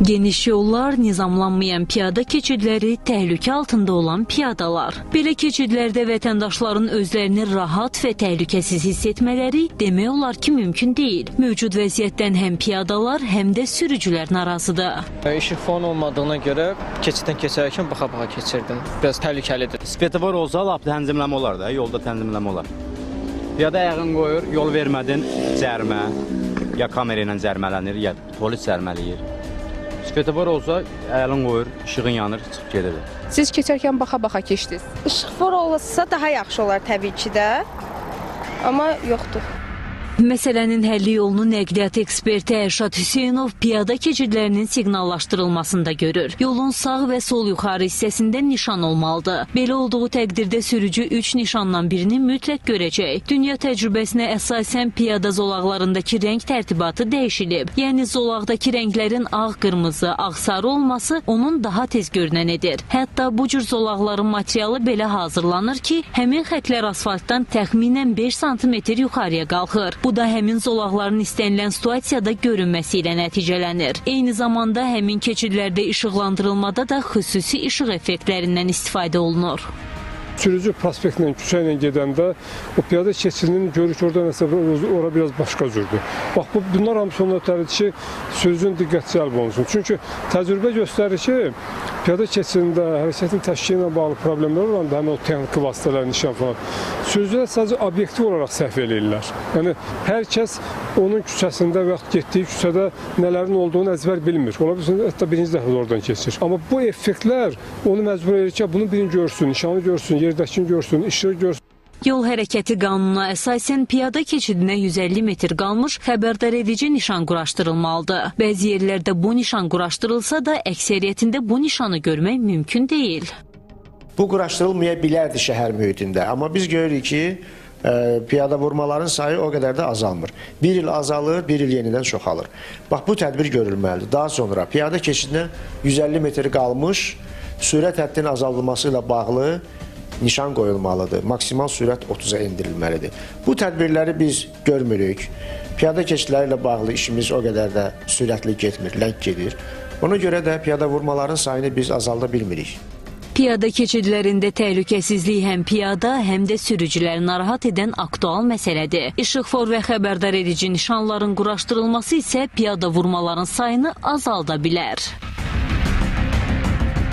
Geniş yollar, nizamlanmayan piyada keçidləri, təhlükə altında olan piyadalar. Belə keçidlərdə vətəndaşların özlərini rahat və təhlükəsiz hiss etmələri demək olar ki, mümkün deyil. Mövcud vəziyyətdən həm piyadalar, həm də sürücülər narazıdır. İşıq fon olmadığına görə keçiddən keçərkən baxa-baxa keçirdim. Biraz təhlükəlidir. Svetofor olsa lap tənzimləmə olar da, yolda tənzimləmə olar. Piyada ayağını qoyur, yol vermədin, cərimə, ya kamera ilə cərimələnir, ya polis cərimələyir. Svetofor olsa əlin qoyur, işığın yanır, çıxıb gedir. Siz keçərkən baxa-baxa keçdiniz. İşıqfor olsa daha yaxşı olar təbii ki də. Amma yoxdur. Məsələnin həlli yolunu nəqliyyat eksperti Ərşad Hüseynov piyada keçidlərinin siqnallaşdırılmasında görür. Yolun sağ və sol yuxarı hissəsində nişan olmalıdır. Belə olduğu təqdirdə sürücü 3 nişandan birini mütləq görəcək. Dünya təcrübəsinə əsasən piyada zolaqlarındakı rəng tərtibatı dəyişilib. Yəni zolaqdakı rənglərin ağ, qırmızı, ağ, sarı olması onun daha tez görünən edir. Hətta bu cür zolaqların materialı belə hazırlanır ki, həmin xətlər asfaltdan təxminən 5 sm yuxarıya qalxır. Bu da həmin zolaqların istənilən situasiyada görünməsi ilə nəticələnir. Eyni zamanda həmin keçidlərdə işıqlandırılmada da xüsusi işıq effektlərindən istifadə olunur. Sürücü prospektlə, küçə ilə gedəndə o piyada keçidinin görür ki, orada nəsə ora biraz başqa cürdür. Bax, bunlar hamısı ondan ötəridir ki, sürücünün diqqət cəlb olunsun. Çünki təcrübə göstərir ki, piyada keçidində hərəkətin təşkili ilə bağlı problemlər olanda həmin o texniki vasitələr, nişan falan, sürücülər sadəcə obyektiv olaraq səhv eləyirlər. Yəni, hər kəs onun küçəsində və yaxud getdiyi küçədə nələrin olduğunu əzbər bilmir. Ola bilsin, hətta birinci dəfə də oradan keçir. Amma bu effektlər onu məcbur edir ki, bunu birini görsün, nişanı görsün, yerdəkini görsün, işığı görsün. Yol hərəkəti qanununa əsasən piyada keçidinə 150 metr qalmış xəbərdar edici nişan quraşdırılmalıdır. Bəzi yerlərdə bu nişan quraşdırılsa da, əksəriyyətində bu nişanı görmək mümkün deyil. Bu quraşdırılmaya bilərdi şəhər mühitində, amma biz görürük ki, piyada vurmaların sayı o qədər də azalmır. Bir il azalır, bir il yenidən çoxalır. Bax, bu tədbir görülməlidir. Daha sonra piyada keçidinə 150 metr qalmış sürət həddinin azaldılması ilə bağlı nişan qoyulmalıdır. Maksimal sürət 30-a endirilməlidir. Bu tədbirləri biz görmürük. Piyada keçidləri ilə bağlı işimiz o qədər də sürətli getmir, ləng gedir. Ona görə də piyada vurmaların sayını biz azalda bilmirik. Piyada keçidlərində təhlükəsizlik həm piyada, həm də sürücüləri narahat edən aktual məsələdir. İşıqfor və xəbərdar edici nişanların quraşdırılması isə piyada vurmaların sayını azalda bilər.